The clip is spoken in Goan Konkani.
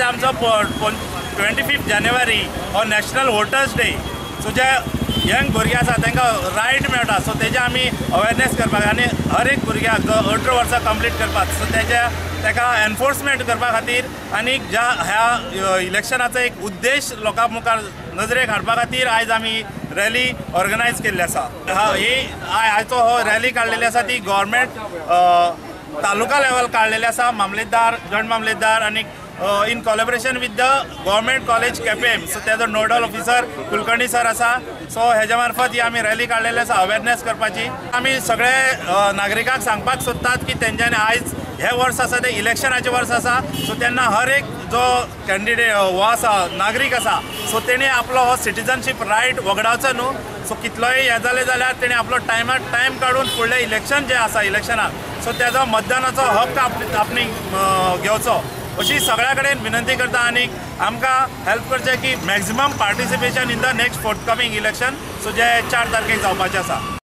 आतां आमचो 25 जानेवारी हो नॅशनल वोटर्स डे. सो जे यंग भुरगे आसा तांकां रायट मेळटा, सो तेजे आमी अवेरनेस करपाक आनी हर एक भुरग्याक जो 18 वर्सां कंप्लीट करपाक, सो तेजे ताका एनफोर्समेंट करपा खातीर आनी ज्या ह्या इलेक्शनाचो एक उद्देश लोकां मुखार नजरेक हाडपा खातीर आयज आमी रॅली ऑर्गनायज केल्ली आसा. ही आयचो हो रॅली काडलेली आसा ती गव्हर्मेंट तालुका लेवल काडलेली आसा, मामलेदार, जॉयंट मामलेदार आनी in collaboration with the government college Quepem. So तेजो नोडल ऑफिसर कुलकर्णी सर आसा. सो हेज्या मार्फत ही आमी रॅली काडलेली आसा अवेरनेस करपाची. आमी सगळे नागरिकांक सांगपाक सोदतात की तेंच्यांनी आयज हे वर्स आसा ते इलेक्शनाचें वर्स आसा. सो तेन्ना हर एक जो कॅन्डिडेट हो आसा नागरीक आसा, सो तेणी आपलो हो सिटीजनशीप रायट वगडावचो न्हू. सो कितलोय हें जालें जाल्यार तेणी आपलो टायमार टायम काडून फुडलें इलेक्शन जें आसा इलेक्शनाक, सो तेजो मतदानाचो हक्क आपणे घेवचो अशी सगळ्या कडेन विनंती करता आनी आमकां हेल्प करचें की maximum participation in the next forthcoming election, so जे 4 तारखेक जावपाचें आसा.